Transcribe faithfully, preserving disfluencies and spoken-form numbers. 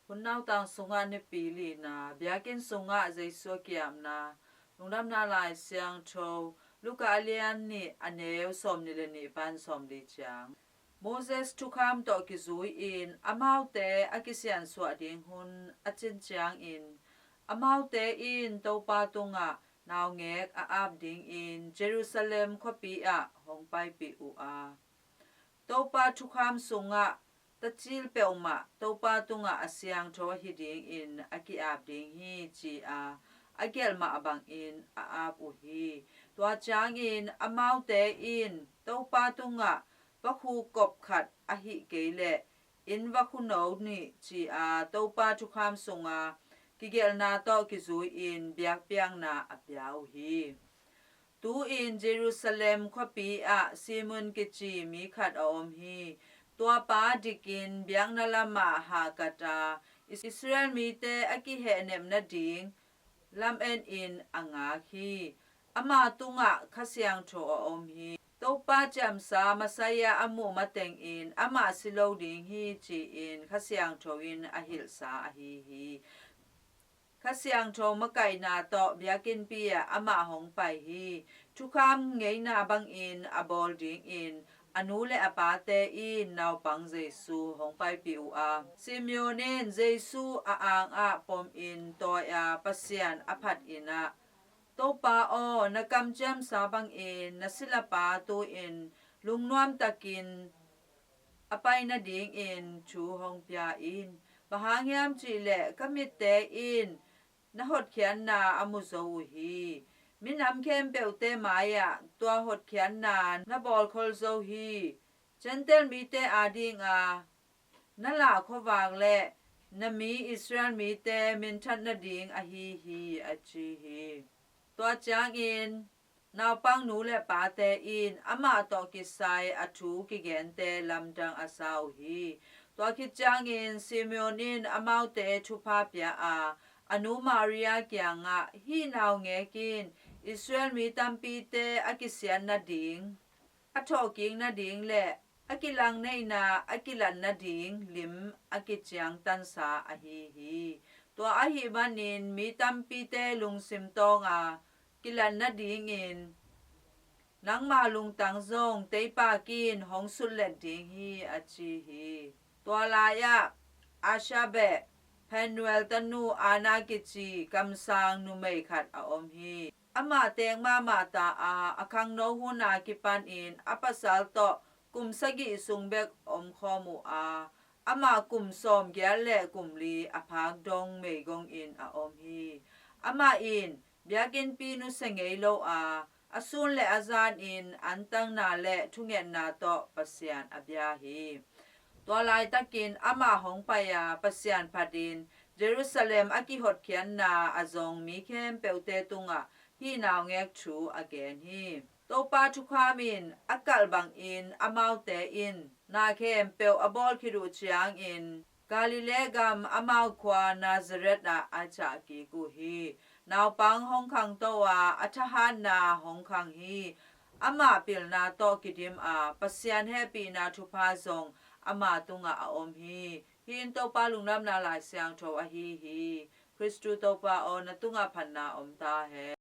Hun nautang sungah Nipi lina, biakinn sungah Jesu a ki-apna. Lungdamna Lai Siangtho, Luka a lian nih, a neu sawmnih le nih pan sawmli ciang. Moses thukham tawh kizui-in amaute a kisiansuah ding hun a cin ciangin, amaute in Topa tungah naungek a ap dingin Jerusalem khuapi ah hong paipih uh a, Topa thukham sungah tacil peuhmah Topa tungah a siangtho ahi dingin a ki-ap ding hi, ci-a a gelh mah bangin a ap uh hi. Tua ciangin amaute in Topa tungah vakhu kop khat ahih kei leh inn vakhu no nih, ci-a Topa thukham sunga kigelhna tawh kizui-in biakpiakna a pia uh hi. Tu-in Jerusalem khuapi ah Simeon kici mi khat a om hi. Tuapa dikin biakna lamah hahkat a, Israel mite a kihehnep nading lamen in a ngak hi. Ama tungah Kha Siangtho a om hi. Topa ciamsa Messiah a muh matengin amah si lo ding hi, ci-in Kha Siangtho in a hilhsa ahi hi. Kha Siangtho makaihna tawh biakinnpi ah amah hong pai hi. Thukham ngeina bangin a bawl dingin a nu le a pate in naupang Jesu hong paipih uh a, Simeon in Jesu a angah pomin tawi-a Pasian a phat in ah, Topa aw, na kamciamsa bangin na silapa tu-in lungnuamtakin a pai nadingin thu hong pia in. Bang hang hiam cihleh ka mitte in na hotkhiatna a mu zo uh hi. Minam khempeuhte mai-ah tua hotkhiatna na bawlkhol zo hi. Gentile mite adinga na lah khuavak le na mi Israel mite minthat nading ahi hi, a ci hi. Tua ciangin naupang nu le pate in amah tawh kisai a thu kigente lamdang a sa uh hi. Tua khit ciangin Simeon in amaute thupha pia a, a nu Maria kiangah, hih naungek in Israel mi tampite a kisiat nading, a thawhkik nading le a kilangneihna a kilat nading lim a kiciangtansa ahi hi. Tua ahih manin mi tampite lungsim tawnga kilat nadingin nangma lungtang zong teipak in hong sutlet ding hi, a ci hi. Tua lai-ah Asher beh Phanuel tanu Anna kici kamsang numei khat a om hi. Amah teek mahmah ta a, a khangno huna kipanin a pasal tawh kum sagih sung bek omkhawm uh a, amah kum sawmgiat le kum li a phak dong meigongin a om hi. Amah in biakinnpi nusia ngei lo a, a sun le a zanin antangna le thungetna tawh Pasian a bia hi. Tua laitakin amah hong pai a, Pasian phatin Jerusalem a kihotkhiatna a zong mi khempeuhte tungah hih naungek thu a gen hi. Topa thukham in a kalh bangin amaute in na khempeuh a bawl khit uh ciangin Galilee gam amau khua Nazareth ah a ciah kik uh hi. Naupang hong khangto a, a thahatna hong khang hi. Amah pilna tawh kidim a, Pasian hehpihna thupha zong ama tungah a om hi. Hih in Topa Lungdamna Lai Siangtho ahi hi. Khristu Topa aw, na tungah phatna om ta hen.